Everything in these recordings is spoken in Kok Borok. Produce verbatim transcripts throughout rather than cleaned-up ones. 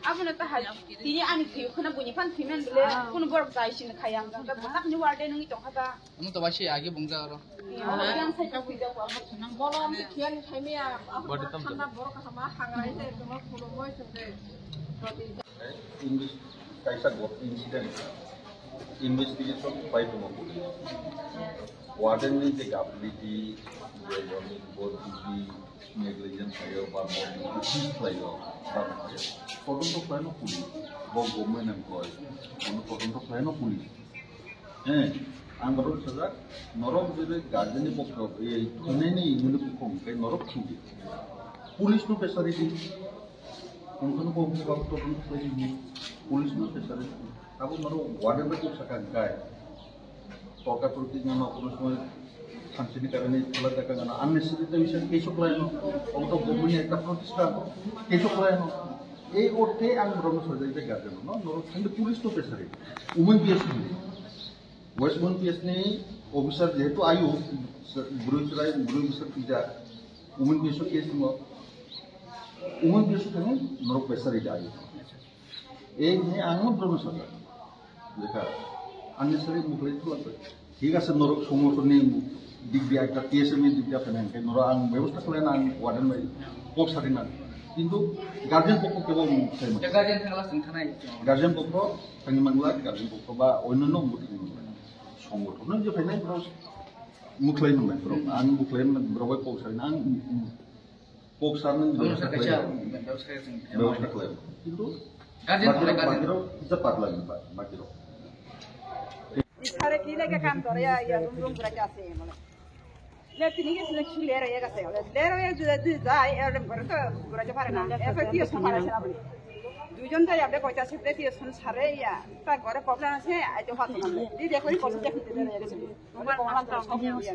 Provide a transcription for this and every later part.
Abono ta hai tini ani thwi khuna buini phan thwi man bole kunu borok jai sini khaya ang jang ta bwsakni warden wngwi tongkha ta. Ano to bai se age bungja aro. Yang sai ta thwi jago. Bolo ang thwi ani thai me ya. Body tam tam. Borok kaham hangra ite tongma khulumoi sungde. English kaisa got incident investigation bai tongo police. Warden ni je gapiliti, je boni bor duty, negligence khayo ba boni duty khlayo ba khayo. Todonto khlaino police, bo government employee, bono todonto khlaino police. Eh, ang borok sajak, norok jodi guardian ni pokro, eh, thungnai ni muni bukhong, tei norok thungdi. Police no pressure di. Wngkhano bo bebak todonto khlai di. Police no pressure di. Abo norok warden bai kok saka hingkai. Torka torki no kono somoi thamsini karani thula jaka gana unnecessary ta bisa keso khlaino. Obo to government ni ekta protisthan, keso khlaino. Ei orthe ang borokno sajak je guardian no, norok thangdi police no pressure di. Women P S ni. West Mon P S ni officer jehetu ayu, bwrwi chwrai, bwrwi bwswk twijak, women P S o case tongo, women P S o thangwi norok pressure ri ayu. Ei hwnwi ang no borokno sajak, lekha, unnecessary mukhwlai thulak bai. Thik ase, norok songotoni dik dia, ekta T S M ni dik dia phai nang khe norok ang bebosta khlai nang, warden bai kok sari nang. Kintu guardian pokho kebo mung khlai mano. Guardian thangla sing thanai. Guardian pokho thangwi mangla, guardian pokho ba onno no mung thangwi mangla. Songothono je phainai borok mukhlai nang borok. Ang mukhlai nang borok bai kok sari nang, kok sari nang. Bebostha khlai. Bebostha khlai. Kintu guardian, guardian. Bakirok je parla ba, bakirok. Isare ki lege kam dore ya, ya rum rum bura jase mole. Le tini ke sile ki lero ya gase, le lero ya dui dui jai, ya rum bura to bura japa na. E pe ki son para sila bani. Duijon jai ya be koita sile ki son sare ya. Ta gore problem ase, ai to hatu na. Di de koi kosa jai ki lero ya gase. Mole ko han to so ya.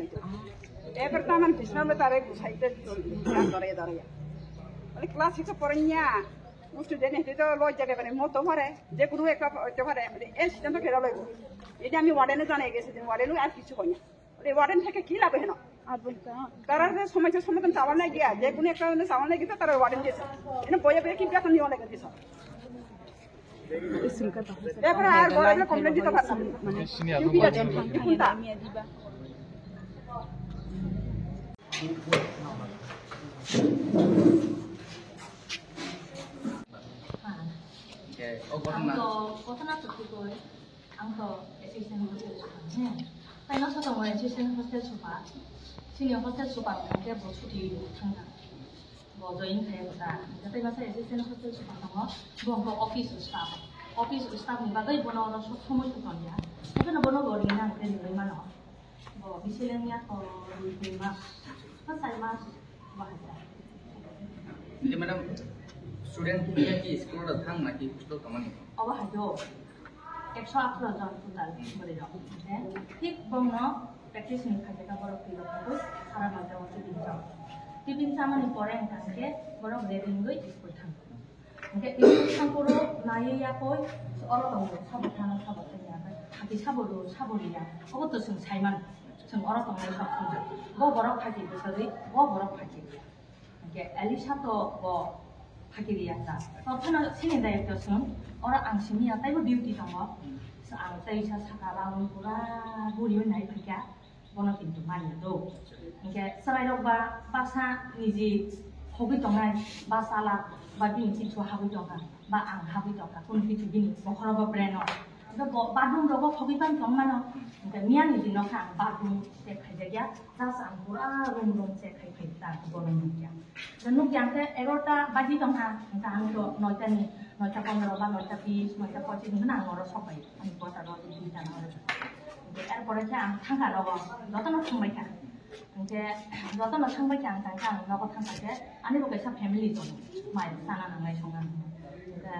E per ta man bisna me tare gusai te kam dore ya dore ya. Mole class six pornya. Student hete to loi jaga bani mo to mare. Je kunu ekta to mare. E student to kera loi. Ede ami warden jana gese, warden ar kichu konya. Ore warden theke ki labo heno? Abulta. Tara je somai se somai chawal na giya, je kunu ekta na chawal na giya, tara warden gese. Ene boya boya ki biya kan yone gese. Isin ka ta. Therefore, ar bora bora complaint dito patta. Mane, senior duty number. Jon thang thang miya diba. Okay, o ghotona. Ang to ghotona to thik oi. Ang to assistant hostel super, he. Tai masa tongo assistant hostel super. Sini hostel super hwnkhe bo chuti thangkha. Bo join khaye kota. Hwnkhe tai masa assistant hostel super tongo. Bo hwnkhe office o staff. Office o staff ni bagwi bono oro sob somoi to tongya. Hwnkhe no bono bo ringna hwnkhe ringwi mano. Bo bisi lengya to dui, dui mas. Ba char mas. Bo hai ta. Hindi madam, student niya ki school o thang naki hostel tongmani? Obo hai do. Ekso atharo jon total bwrwi rok. Thik bongno practice ni khaikhe ta borok twi rok nugwi sara noita o tiffin chao. Tiffin chamani pore hwnkha hwnkhe borok ready wngwi school thango. Hwnkhe ini thangphuru naiwi yakui oro tongo, sabo thana, sabo thangya, hati sabo rw, sabo rwya, obo to chwng sai mano. Chwng oro tongnai sok thangya. Bo borok phaki bwsagwi, bo borok phaki rwya. Hwnkhe Elisa to bo phaki rwya ta. To phano sini director chwng, oro ang simi ya, taibo duty tongo. So ang teisa saka lagun pura guriwi nai phaikha. Bono kintu manya do. Hingke chwrairok ba baksa niji hogwi tongnai, ba chala, ba bini kichu habwi tongkha, ba ang habwi tongkha, kunu kichu bini bokhoro bo brand o. Hingke bo bathroom rogo hogwi pan tong mano. Hingke miyani dino kha ang bathroom check khaijakya, just ang pura room room check khai khai ta bono nukya. Nukya hingke egarota baji tongkha, hingke ang to noita ni, noita pondro ba noita bis, noita pochis ni hwnwi ang oro sokbai, ani quarter o duita na oro. Hingke er pore khe ang thangkha nogo, jotono thangbai kha. Hingke jotono thangbai kha ang tangkha, ang nogo thangkha khe ani bo kaisa family tongo, mai sana nangnai songna nangnai. Hingke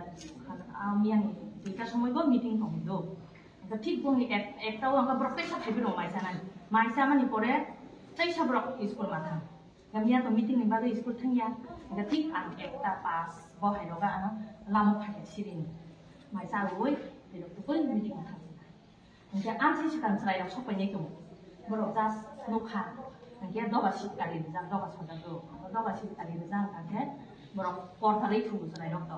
ang miyani duita somoi bo meeting tongwi do. Hingke thik bongni ek, ekta o ang borok teisa phaiphuru mai sanani. Mai samani pore teisa borok school ma thang. Hingke miya to meeting ni bagwi school thangya. Hingke thik ang ekta pass bo hai roga ang lama phaikha sirini. Mai chawi, tei rok tubui meeting thang. Hingke amsai swkang chwrairok sokpainai tongo. Borok just nukha. Hingke doga sik kari rijak, doga sojak do. Doga sik kari rijak hingke Borok porda rwi thungo chwrairok to.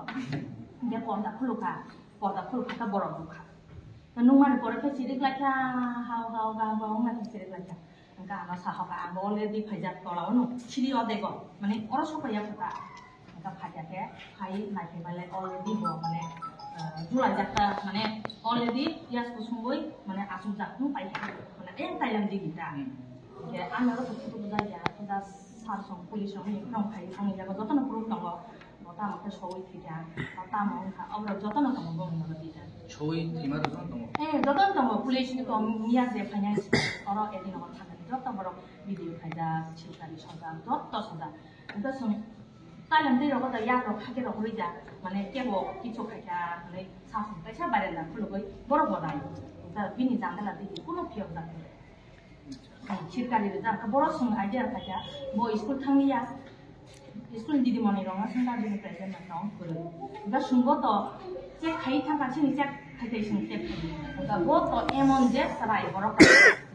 Hwnkhe porda khulukha, porda khulukha khe borok nukha. Nukmani pore khe chirik laikha, hao hao hao hao wngkha khe chirik laikha. Hwnkhe ano sahoka, ang bo already phaijak tola ono, siri odego, mane oro sokpaiya kha. Hwnkhe phaikha khe, phai naikhe bale already bo mane, eh, julaijak kha, mane already yas kusungwi mane achukjak wng paikha. Mane ayang tailam digi ta. Hmm. Hwnkhe ano oro khe photo bujai ya, khe just sir song police rok ni phone khai thang ya, jotono proof tongo. Bo tamo khe soi thwikha, bo tamo wngkha, oborok jotono tongo bongni oro detail. Soi thwima jotono tongo? Eh, jotono tongo, police ni kom miya je phainai oro A D Nagar thangkha, joto borok video khaijak, silkari sojak, joto sojak. Hwnkhe chwng silent twi rogo da yak rok hakhe rok rwija, mane kebo kichu khaikha, mane sasong kaisa barenda khulugwi borok bo nai. Da bini jandala digi kuno phiyok jak. Sirkari rijak, borok chwng idea khaikha, bo school thangya, school ni didimoni rok no sengkha bini present no tong kwrwi. Hwnkhe chwngbo to check khai thangkha, chini check khai thai chwng check khai. Hwnkhe bo to emon je chwrai borok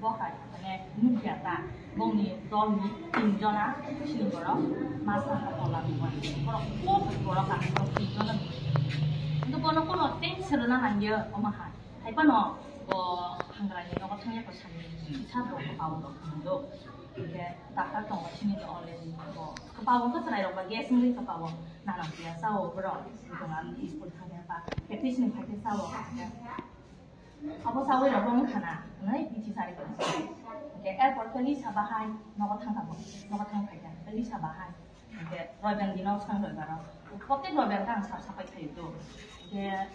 bo hai mane nukya ta, bongni dol ni tin jona chini borok masa tola ni borok kok borok ang tin jona. Hwnkhe bono kono tension rwna nangya omo hai. Hai phano bo hangrani nogo thangya ko sani kisa bo kwpao rok hwnwi do. Hwnkhe doctor tongo sini do already bo kwpao wngkha chwrai rok ba gas wngwi kwpao nana piya chao borok. Hwnkhe school thangya ba practice ni phaikhe chao. Abo chawi rok bo wngkha na hwnwi bithi sari ko. Hwnkhe airport khe Lisa bahai nogo thangkha bo, nogo thang phaikha Lisa bahai. Hwnkhe roibar dino sang roibaro. Protek roibar khe ang sal sapai phaio do. Hwnkhe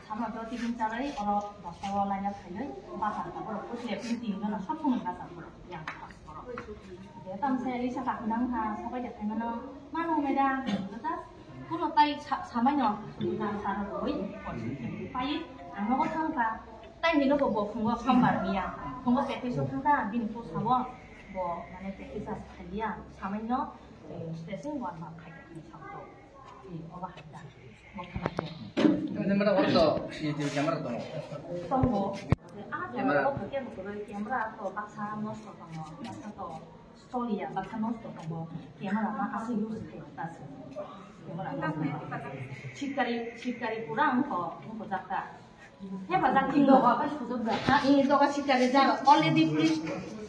samo do tiffin chalai oro dosta o laina phailai. Bazar khe borok kwchwlwi tin jona sob somoi bazar borok yang pas borok. Hwnkhe tamo se Lisa kakhwna wngkha sapai de phaimano mano madam. Just kuno tai sa-, samaino sudu dan saro roi. Pai ang nogo thangkha. Tai hino bo bo phungo sombar miya. Phungo practice o thangkha bini posa bo. Bo mane practice as khaliya samaino. Spacing one mark khai khe tini sakto. Tini obo hai ta. Mo khana khe. Camera on to, C C T V camera tongo. Tongo. Ah, camera. Tongo, khe bo kwrwi camera to baksa nosto tongo. Baksa to stoliya, baksa nosto tongo. Camera ma asa use khai ta se. Camera ma. Sitkari, sitkari pura ang ko, ang ko jakta. He bazar tin doga ba sujok da. Ha, ini doga sita de jaro. Already police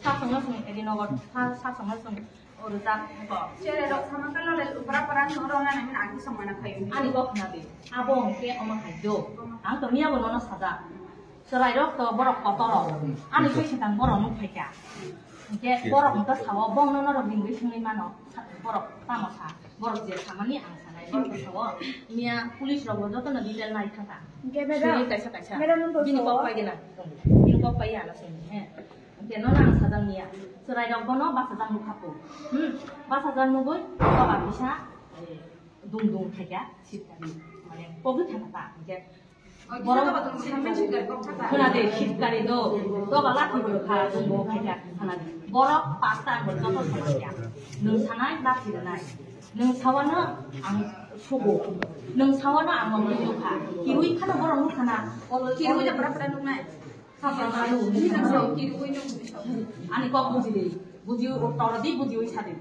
sa songno song, edi nogo sa, sa songno song. Oru jak ko. Chere rok sama kalo le upra para no rona nang ani song mana khayu. Ani kok na de. Abo ke oma khayo. Ang to miya bono na sada. Serai rok to borok kotor rok. Ani koi sitang borok nuk phaikya. Ke borok to sawo bong no norok dingwi singwi mano. Borok tamo sa. Borok je samani ang sanai, borok bwskango miya police rok bo jotono detail nai thangkha. Hwnkhe madam, suri kaisa kaisa. Madam, nung to bini kok sao? Pai gana. Bini kok pai ya na sini, he. Hwnkhe no nang sajak miya. Chwrai rok bono bachajak nukha po. Hmm. Bachajak nugwi boba bisa, eh, dung dung thaikha, sirkari. Mane, kogwi thangkha ta. Hwnkhe Borok khuna de sitkari do, doga lathi bo kha, bo khaikha khana de. Borok pasta ang joto sama ya. Nwng sanai lathi rwnai. Nwng sawano ang sugo. Nwng sawano ang mangwi nukha. Kirui khana borok nukhana. Kirui da pura pura nuknai. Sa pura pura nuknai. Kirui nuknai. Ani kok buji de. Buji o toro di buji oi sa de.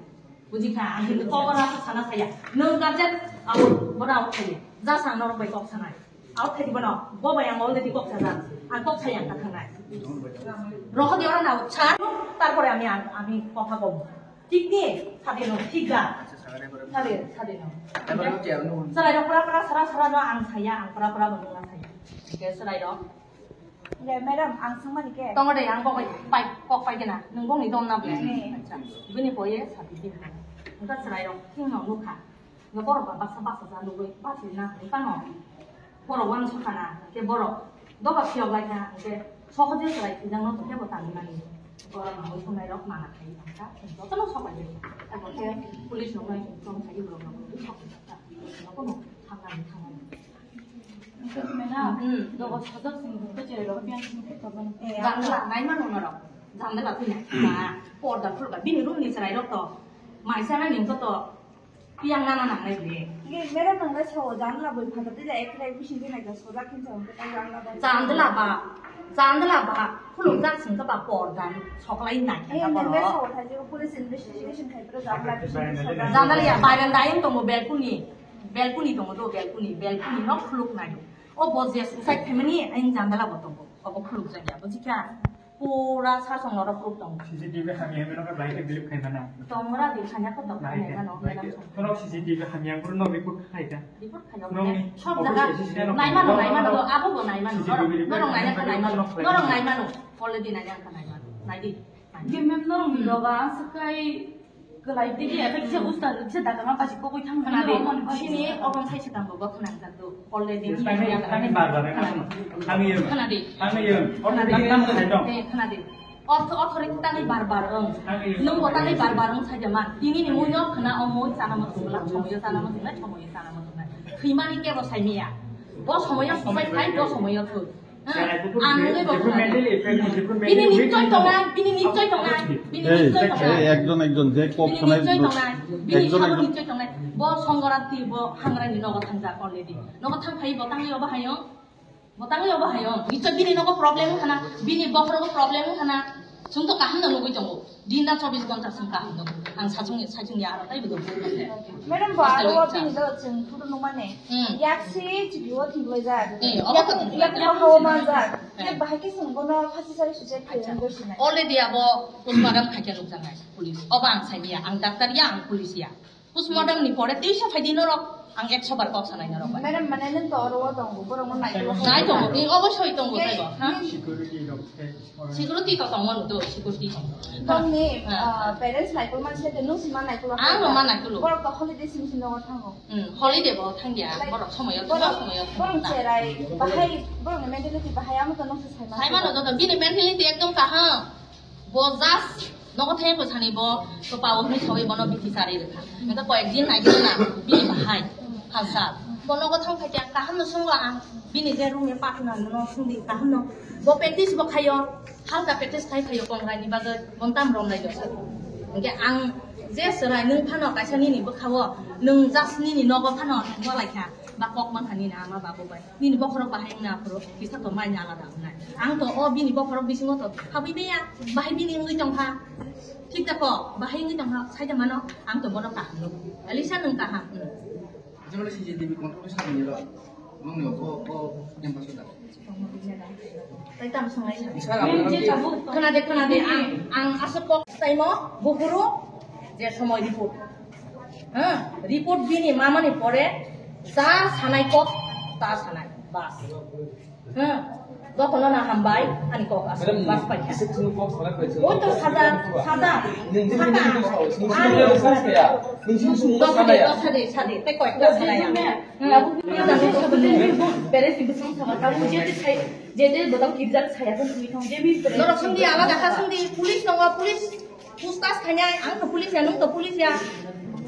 Buji kha, ang khe kok ora sana saya. Nwng guardian abo bono out khaye. Ja sang norok bai kok sanai. Out khaye bono. Bo bai ang already kok sajak. Ang kok saya ang thangnai. Rohodi ora na out sa. Tarpore ami ang, ami kotha kom. Thik ni? Sade no, thik da. Sade, sade no. Serai rok pura pura sara sara no ang saya, ang pura pura bono saya. Oke, serai rok. Ye, madam, ang swngmani khe. Tongo de, ang kok pai, kok pai kena. Nwng bongni dom na ble. Ni. Acha. Bini boye sabi din. Engka chwrai rok thing no nukha. Nga borok ba baksa baksa ja lugui, basi na ni pano. Borok wan sokana, ke borok. Doga phiyok lai kha, ke sohoje chwrai thwijang no to kebo tangmani. Borok nangoi songnai rok mana khai thangkha. Jotono sokai de. Abo ke police no nai tong khai borok no sok thangkha. Kono thangna ni thangna. Jandala, naima nung norok. Jandala twi nai. Ma, porda phulba. Bini room ni chwrai rok to. Maisa na ning to to. Piyang nana nang nai bini. Nge, mera nang nai sao, jandala boi phata twi jai, ekrai bisi di nai ka, soda kin sao, ka jandala boi. Jandala ba, jandala ba, khulum jak sing ka ba porda, soklai nai ka. Nge, nang nai sao, thai jai, police investigation khai, pero jandala bisi di soda. Jandala ya, baranda ayang tongo, balcony. Balcony tongo do, balcony, balcony no khuluk nai. O bo je suicide family ain jandala bo tongo. Obo khuluk jaya, bujikha? Pura sa song norok khuluk tongo. C C T V hamya hamya no bai ke delete khai mana? Tongra di khanya ko tok Bai khai ke, mano, bai ke. Kono C C T V hamya guru no report khai ta. Report khai Nong ni. Sob jaga naimano, naimano, abo bo naimano. C C T V report norok naimano, naimano, naimano. Already naimano, naimano. Naidi. Ge mem norok ni doga, sekai Kwlai tigi ya, tei kisa usta, kisa daga ma basi kokoi thang Khna di, mani sini obong sai se tang bo khna jak do. Already ni Tani, ya tani bar bar, khna di. Tani yo. Khna di. Tani yo. Khna di. Tani yo. Eh, khna di. Ortho, ortho ri tani bar bar, ong. Tani yo. Nung bo tani bar bar, ong sai jama. Tini ni mui no khna, o mui chana mo thung, lang somoyo chana mo thung, somoyo chana mo thung. Khimani ke bo sai miya. Bo somoyo sobai khai, bo somoyo thung. Ang nugwi bo khna. Bini nichoi tongnai, bini nichoi tongnai, bini Ei, nichoi tongnai. Ei, ekjon ekjon je kok Bini sanai nichoi tongnai, bini ekjon sabo ekjon. Nichoi tongnai. Bo Songorati, bo Hangrani nogo thangjak already. Nogo thang phai bo tangwi obo hayung. Bo tangwi obo hayung. Nichoi bini nogo problem wngkha na, bini bokhorogo problem wngkha na. Chwng to kaham no nugwi tongo. Din da chobbish ghonta chwng kaham no. Ang sachung, sachung ya aro tai bo. Madam, bo aro wa bini do chwng photo nukmani. Hmm. Yak si chibio thwnglaijak. Eh, obo Yak, to yak thwnglaijak. Yak hawa manjak. Eh. Yak bahai khe chwng bono phasi sari suicide khaiyung Acha. Gosinai. Already abo postmortem khaikhe nukjaknai police. Obo ang saimanya, ang doctor ya, ang police ya. Postmortem ni pore teisa phaidi norok ang ekso bar kok sanai norok bai. Madam, mane nung to oro o tongo, borok no nai tongo. Nai tongo, ni obosoi tongo, Nai, taibo, ha? nai. Security rok se, oro. Security to tongo, no to, security tongo. Tongni, Ha. ah, parents nai kulu manse de nung si ma nai kulu Ang no ma nai kulu. Borok to holiday simi simi nogo thango. Hmm, holiday bo thangya, Like, borok somoyo, borok, somoyo borok thangya. Cherai, bahai, borok ni mentality bahai, amo to nung si sai ma Sai ma no to, bini mentality ekdom kaham. Bo just nogo thengwi sani bo to pawo hwnwi sawi bono bithi chari rwkha. Engkha koyek din nai gwnang na bini bahai phalsa. Bo nogo thang phai khe kaham no swngo ang bini je room ni partner no swngdi kaham no. Bo practice bo khaio, halka practice khai khaio kongra ni bagwi bontam rom nai do sa. Engkhe ang je chwrai nwng phano kaisa nini bwkhao nwng just nini nogo phano walai kha ba kok man kha nini ama babu bai. Nini bokhorok bahai wngna aphuru kisa to mai na alada wngnai. Ang to o bini bokhorok bisingo to habwi maya, bahai bini wngwi tongkha. Thik da kok, bahai wngwi tongkha, saida mano, ang to bono kaham nuk. Alisa nwng kaham, hmm. Jemon C C T V control sa ni ro. Nong yo ko, ko yang pasal da. Tai tam sangai sa. Khna de, khna de, ang, ang aswk kok saimo, buphuru, je somoi report. Ha, report bini mamani pore, ja sanai kok, ta sanai. Bas. Hmm. Jotono na hambai, ani kok aswk, Madam, bas paikha. Oi to saja, saja. Saka. Ani sade, sade, sade, tei koyekta sade. Hmm. Bere si bising sama, kamu jadi saya, jadi betul kirjak saya pun tuh hitung, jadi. Norok sungdi alada kha sungdi, police tongo, police. Puskang khainai, ang to police ya, nwng to police ya.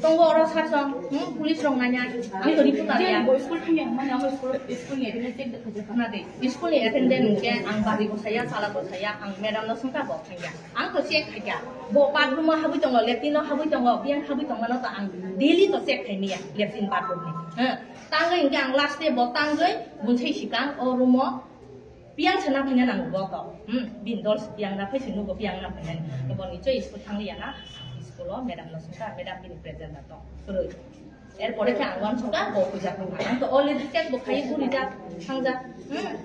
Tongo oro sar song, hmm, police rok nainai, ang to reporter ya. Bo school thangya, mane amo school, school ni attendance check da khajak. Khna de, school ni attendance hwnkhe ang bari bo saya, chala bo saya, ang madam no swngkha bo thangya. Ang to check khaikha. Bo bathroom o habwi tongo, latrine o habwi tongo, biyang habwi tongmano to ang daily to check khaimaya, latrine bathroom ni. Hmm. Tangwi hwnkhe ang last day bo tangwi bunsai sikang o room o Piyang se na phaina nango bo to. Hmm, bin dol se piyang na phai se nugo piyang na phaina. Bo ni choi school thang liya na. School o madam no sungka, madam bini present na to. Kwrwi. Er pore khe ang wan sungka bo puja thang. Ang to already check bo khai guri ja thang ja. Hmm.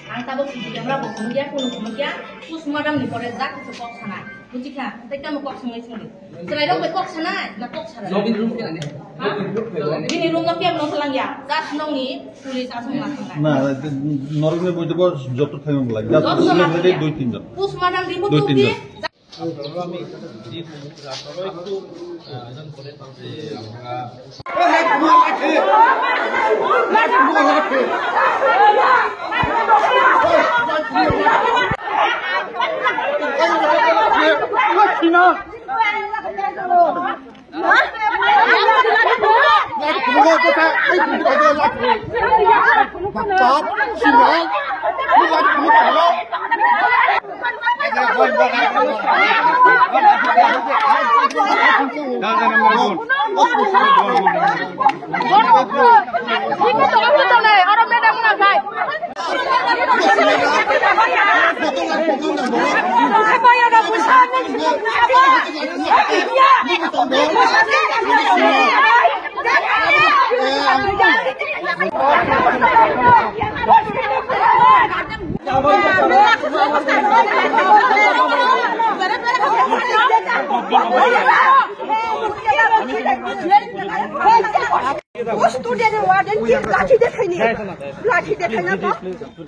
Ang tabo khuji jamra bo khumya, kunu khumya, pus madam ni pore ja khe kok sanai. Buji kha, tei tamo kok sanai sini. Chwrai rok bai kok sanai, na kok sanai? Logging room khe ani. Ha? Logging room khe ani. Bini room no kebo no tlang ya. Just nong ni police asong ma thangnai. Na, norok ni boi bo joto thang lang. Just Joto sila thang thang ya. Dui tin jon. Postmortem report Dui tin jon. Oro madam na khai. Student warden ki lathi dekhai ni, lathi dekhai na to,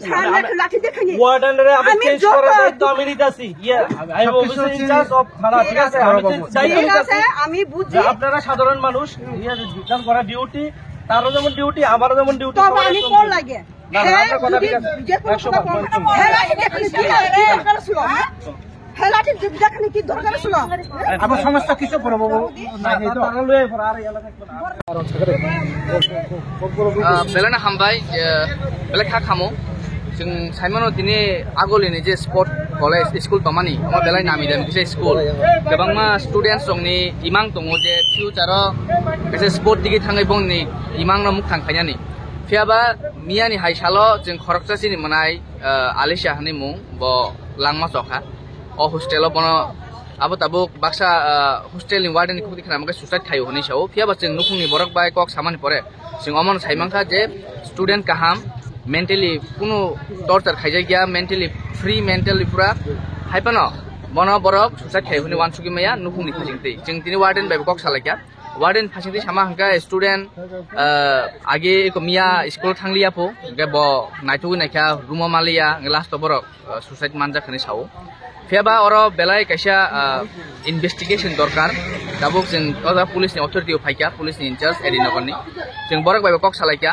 sir na lathi dekhai ni. Warden re আমি আমি change যত করার দায়িত্ব আমি নিতেছি। ইয়ে, আমি officer in charge of থানা, ঠিক আছে? আমি চেঞ্জ ঠিক আছে, আমি বুঝি। আপনারা সাধারণ মানুষ, ইয়ে, তার করা ডিউটি, তারও যেমন ডিউটি, আমারও যেমন ডিউটি, তবে সবার আমি একদম কল ডিউটি। লাগে। না, না, হ্যাঁ, আপনার কথা যদি ঠিক আছে। যে কোনো একশো বার, সময় কোনো একশো বার। হ্যাঁ, লাঠি দেখানি কি দরকার ছিল? হ্যাঁ, লাঠি দেখানি কি দরকার ছিল? আমার সমস্যা কিছু বড় বড় নাই, নাই তো। তারা লয়ে পড়া আর এলাকা কোনো আর আহ, belai no hambai, eh, belai kha khamo. Chwng saimano tini agolini je sport college school tongmani, omo belai nami dami kisa school. Kwbangma students rokni imang tongo je future o kaisa sport digi thangwi bongni imangno mukthang khainani. Phiyaba miyani hai salo chwng khoroksa chini mwnai, eh, Alisha hwnwi mung, bo langma chokha. O hostel o bono abo tabuk baksa, ah, hostel ni warden ni khukti khna hwnkhe suicide khaio hwnwi sao. Phiyaba chwng nukhungni borok bai kok samani pore chwng omono sai mankha je student kaham, mentally kunu torture khaijakya, mentally free, mentally pura hai phano bono borok suicide khaio hwnwi uansugwi maya nukhungni phasingtwi. Chwng tini warden bai bo kok salaikha. Warden phasingtwi sama hwnkhe student, ah, age eko miya school thangliya pho, hwnkhe bo naitugwi naikha, room o maliya, hwnkhe last o borok ah, suicide manjak hwnwi sao. Phiyaba oro belai kaisa, ah, investigation dorkar. Tabuk chwng o jaga police ni authority o phaikha, police ni incharge Edi Nagar ni. Chwng borok bai bo kok salaikha.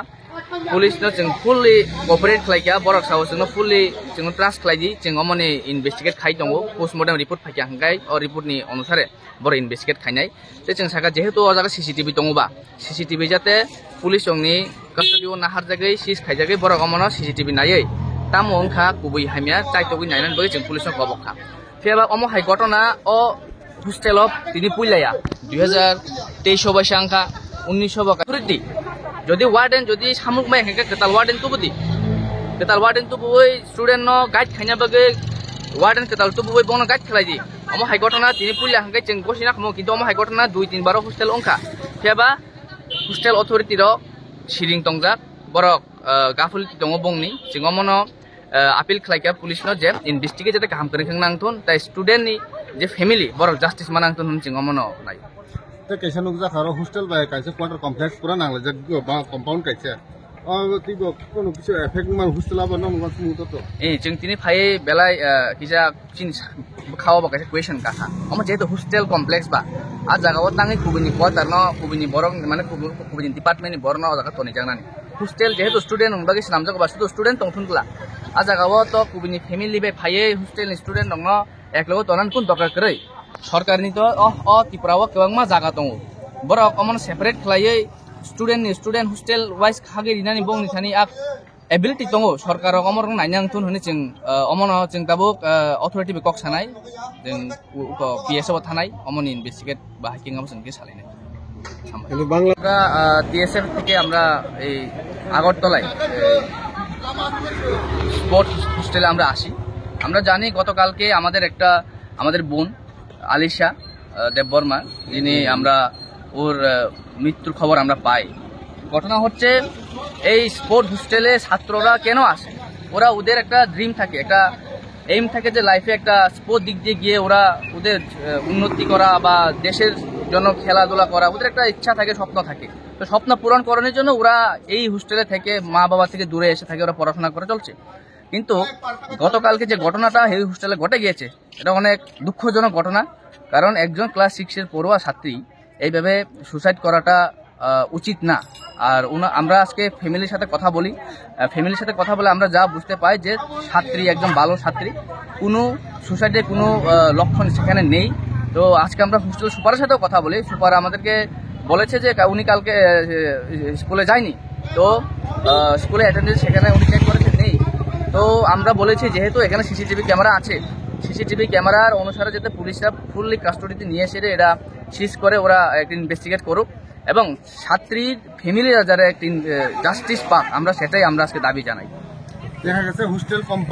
Police no chwng fully cooperate khlaikha, borok sao chwngno fully chwngno trust khlai di, chwng omoni investigate khai tongo, postmortem report phaikha hwnkhe o report ni onusare borok investigate khainai. Tei chwng saka jehetu o jaga C C T V tongo ba, C C T V jate police rokni custody o naharjagwi seize khaijagwi borok omono C C T V naiwi tamo wngkha kubui hamya chaitogwi nainani bagwi chwng police no kobok kha. Phiyaba omo hai gotona o hostel o tini puilaya dui hazar teis o bai sa wngkha, unnish o bo ka-, authority. Jodi warden jodi samuk mai hwnkhe kwtal warden tubudi. Kwtal warden tubui student no guide khaina bagwi warden kwtal tubui bono guide khlai di. Omo hai gotona tini puila hwnkhe chwng gosina kamo, kintu omo hai gotona dui tin bar o hostel wngkha. Phiyaba hostel authority rok siring tongjak, borok, ah, gaphuli tongo bongni, chwng omono, ah, appeal khlaikha police no je investigate jate kaham kwrwng khe nangthun, tai student ni je family borok justice ma nangthun hwn chwng omono nai. Tei kaisa nukjakha aro hostel bai kaisa quarter complex pura nanglaijak, ba compound kaisa. O twibo kono kisu effect man hostel abo no nang sumung to to. Eh, chwng tini phai belai, eh, kisa chini sa-, bwkha o bo kaisa question kakha. Omo jehetu hostel complex ba, a jaga o tangwi kubuni quarter no, kubuni borok, mane kubu-, kubuni department ni borok no o jaga tonijaknani. Hostel jehetu student rok bagwi swnamjago ba, sudu student tongthun bwla. A jaga o to kubuni family bai phaiwi hostel ni student rok no eklogo tonan kun dorkar kwrwi. Sorkar ni to o, o Tripura o kwbangma jaga tongo. Borok omono separate khlaiwi student ni student hostel wise khagwi rinani bongni thani a ability tongo, sorkar rok omo rok naina wngthun hwnwi chwng, ah, omono chwng tabuk, ah, authority bai kok sanai, chwng u-, uko P S O bo thanai, omoni investigate ba haiking abo chwng khe salainai. Hambai. কিন্তু বাংলা আমরা, আহ, টিএসএফ থেকে আমরা এই আগরতলায়, এই স্পোর্টস হোস্টেলে আমরা আসি। আমরা জানি গতকালকে আমাদের একটা, আমাদের বোন আলিশা, আহ, দেববর্মা, যিনি আমরা ওর, আহ, মৃত্যুর খবর আমরা পাই। ঘটনা হচ্ছে, এই স্পোর্ট হোস্টেলে ছাত্ররা কেন আসে? ওরা, ওদের একটা ড্রিম থাকে, একটা এইম থাকে যে লাইফে একটা স্পোর্ট দিক দিয়ে গিয়ে ওরা ওদের, আহ, উন্নতি করা বা দেশের জন্য খেলাধুলা করা, ওদের একটা ইচ্ছা থাকে, স্বপ্ন থাকে। তো স্বপ্ন পূরণ করানোর জন্য ওরা এই হোস্টেলে থেকে, মা বাবা থেকে দূরে এসে থাকে, ওরা পড়াশোনা করে চলছে। কিন্তু গতকালকে যে ঘটনাটা এই হোস্টেলে ঘটে গিয়েছে, এটা অনেক দুঃখজনক ঘটনা। কারণ একজন ক্লাস সিক্সের পড়ুয়া ছাত্রী এইভাবে সুসাইড করাটা, আহ, উচিত না। আর ওনা-, আমরা আজকে ফ্যামিলির সাথে কথা বলি, আহ, ফ্যামিলির সাথে কথা বলে আমরা যা বুঝতে পাই যে ছাত্রী একজন ভালো ছাত্রী, কোনো সুসাইডের কোনো, আহ, লক্ষণ সেখানে নেই। তো আজকে আমরা হোস্টেল সুপারের সাথেও কথা বলি, সুপার আমাদেরকে বলেছে যে কা-, উনি কালকে, আহ, স্কুলে যায়নি। তো, আহ, স্কুলে অ্যাটেন্ডেন্স সেখানে উনি চেক করেছেন, নেই। তো আমরা বলেছি, যেহেতু এখানে সিসিটিভি ক্যামেরা আছে, সিসিটিভি ক্যামেরার অনুসারে যাতে পুলিশরা ফুললি কাস্টডিতে নিয়ে এসে এটা সিজ করে ওরা একটা ইনভেস্টিগেট করুক এবং ছাত্রীর ফ্যামিলিরা যারা একটা ইন-, এ, জাস্টিস পাক, আমরা সেটাই আমরা আজকে দাবি জানাই। দেখা গেছে হোস্টেল কম্পাউন্ড